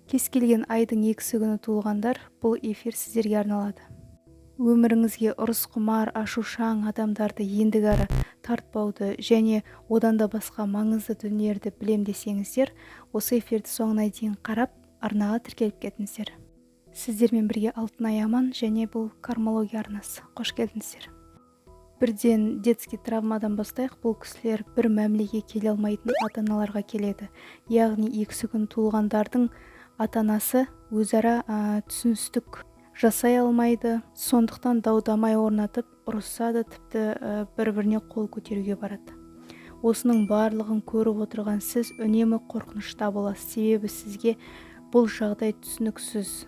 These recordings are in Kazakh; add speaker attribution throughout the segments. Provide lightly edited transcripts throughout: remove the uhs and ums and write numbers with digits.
Speaker 1: Кез келген айдың 2-сі күні туылғандар, бұл эфир сіздерге арналады. Өміріңізге ұрысқұмар, ашушаң адамдарды ендігәрі тартпауды және одан да басқа маңызды дүниелерді білем десеңіздер, осы эфирді соңына дейін қарап, арнаға тіркеліп кетіңіздер. Сіздермен бірге Алтынай Аман және бұл Кармология арнасы. Қош келдіңіздер! Бірден детский травмадан бастайық. Бұл кісілер бір мәмілеге келе алмайтын ата аналарға келеді, яғни 2-сі күні туылғандардың ата анасы өзара түсіністік жасай алмайды, сондықтан дау дамай орнатып, ұрысады, тіпті бір біріне қол көтеруге барады. Осының барлығын көріп отырған сіз үнемі қорқынышта боласыз, себебі сізге бұл жағдай түсініксіз.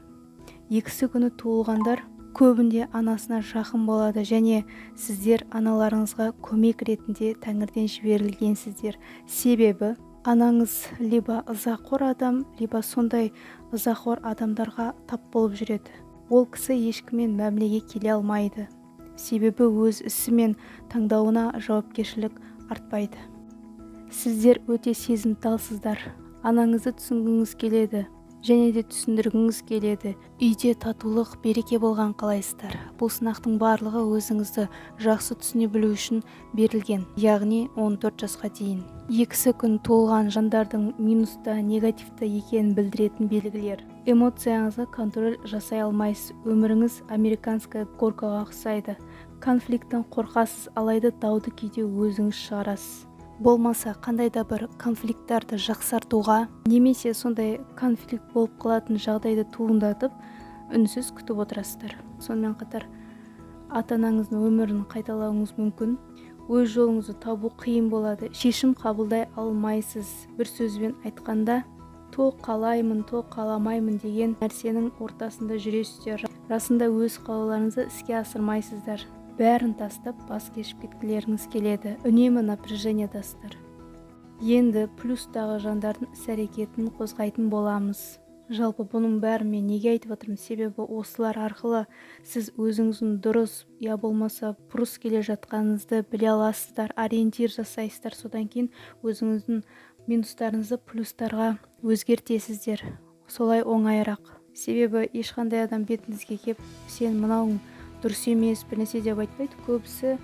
Speaker 1: 2-сі күні туылғандар көбінде анасына жақын болады және сіздер аналарыңызға көмек ретінде тәңірден жіберілгенсіздер, себебі анаңыз либо ызақор адам, либо сондай ызақор адамдарға тап болып жүреді. Ол кісі ешкіммен мәмілеге келе алмайды, себебі өз ісі мен таңдауына жауапкершілік артпайды. Сіздер өте сезімталсыздар, анаңызды түсінгіңіз келеді және де түсіндіргіңіз келеді, үйде татулық, береке болған қалайсыздар. Бұл сынақтың барлығы өзіңізді жақсы түсіне білу үшін берілген, яғни 14 жасқа дейін. 2-сі күн туылған жандардың минуста, негативті екенін білдіретін белгілер: эмоцияңызға контроль жасай алмайсыз, өміріңіз американская горкаға ұқсайды, конфликттен қорқасыз, алайда дауды кейде өзіңіз шығарасыз, болмаса қандай да бір конфликттарды жақсартуға немесе сондай конфликт болып қалатын жағдайды туындатып, үнсіз күтіп отырасыздар. Сонымен қатар ата анаңыздың өмірін қайталауыңыз мүмкін. Өз жолыңызды табу қиын болады, шешім қабылдай алмайсыз. Бір сөзбен айтқанда, то қалаймын, то қаламаймын деген нәрсенің ортасында жүресіздер. Расында өз қалауларыңызды іске асырмайсыздар, бәрін тастап, бас кешіп кеткілеріңіз келеді, үнемі напряжениядасыздар. Енді плюстағы жандардың іс-әрекетін қозғайтын боламыз. Жалпы, бұның бәрін мен неге айтып жатырмын? Себебі осылар арқылы сіз өзіңіздің дұрыс я болмаса бұрыс келе жатқаныңызды біле аласыздар, ориентир жасайсыздар, содан кейін өзіңіздің минустарыңызды плюстарға өзгертесіздер. Солай оңайырақ, себебі ешқандай адам бетіңізге кеп, «Сен мынауың дұрыс емес» бір нәрсе деп айтпайды. Көбісі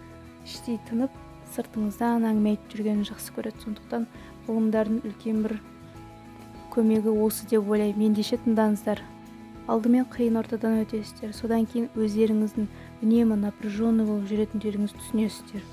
Speaker 1: іштей тынып, сыртыңыздан әңгіме айтып жүргенін жақсы көреді. Сондықтан ғылымдардың үлкен бір көмегі осы деп ойлаймын. Ендеше, тыңдаңыздар. Алдымен қиын ортадан өтесіздер, содан кейін өздеріңіздің үнемі напряженный болып жүретіндеріңізді түсінесіздер.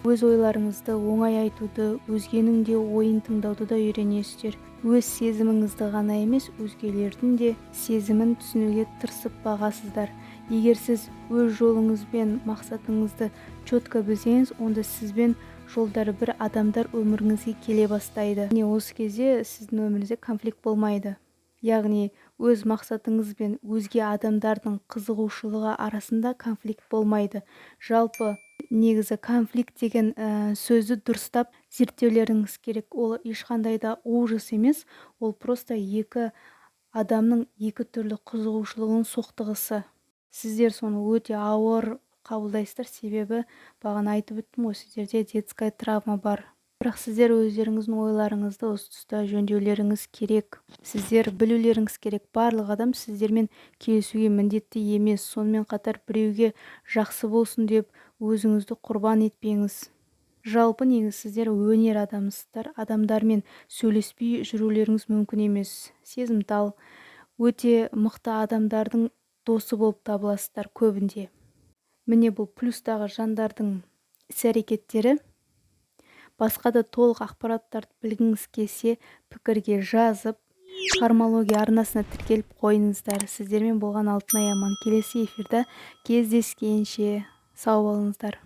Speaker 1: Өз ойларыңызды оңай айтуды, өзгенің де ойын тыңдауды да үйренесіздер. Өз сезіміңізді ғана емес, өзгелердің де сезімін түсінуге тырысып бағасыздар. Егер сіз өз жолыңыз бен мақсатыңызды четко білсеңіз, онда сізбен жолдары бір адамдар өміріңізге келе бастайды. Міне, осы кезде сіздің өміріңізде конфликт болмайды, яғни өз мақсатыңыз бен өзге адамдардың қызығушылығы арасында конфликт болмайды. Жалпы, негізі конфликт деген сөзді дұрыстап зерттеулеріңіз керек. Ол ешқандай да ужас емес, ол просто екі адамның екі түрлі қызығушылығының соқтығысы. Сіздер соны өте ауыр қабылдайсыздар, себебі бағана айтып өттім ғой, сіздерде детская травма бар. Бірақ сіздер өздеріңіздің ойларыңызды осы тұста жөндеулеріңіз керек. Сіздер білулеріңіз керек, барлық адам сіздермен келісуге міндетті емес. Сонымен қатар біреуге жақсы болсын деп өзіңізді құрбан етпеңіз. Жалпы, негізі сіздер өнер адамысыздар, адамдармен сөйлеспей жүрулеріңіз мүмкін емес. Сезімтал, өте мықты адамдардың досы болып табыласыздар көбінде. Міне, бұл плюстағы жандардың іс-әрекеттері. Басқа да толық ақпараттарды білгіңіз келсе, пікірге жазып, Кармология арнасына тіркеліп қойыңыздар. Сіздермен болған Алтынай Аман. Келесі эфирде кездескенше, сау болыңыздар!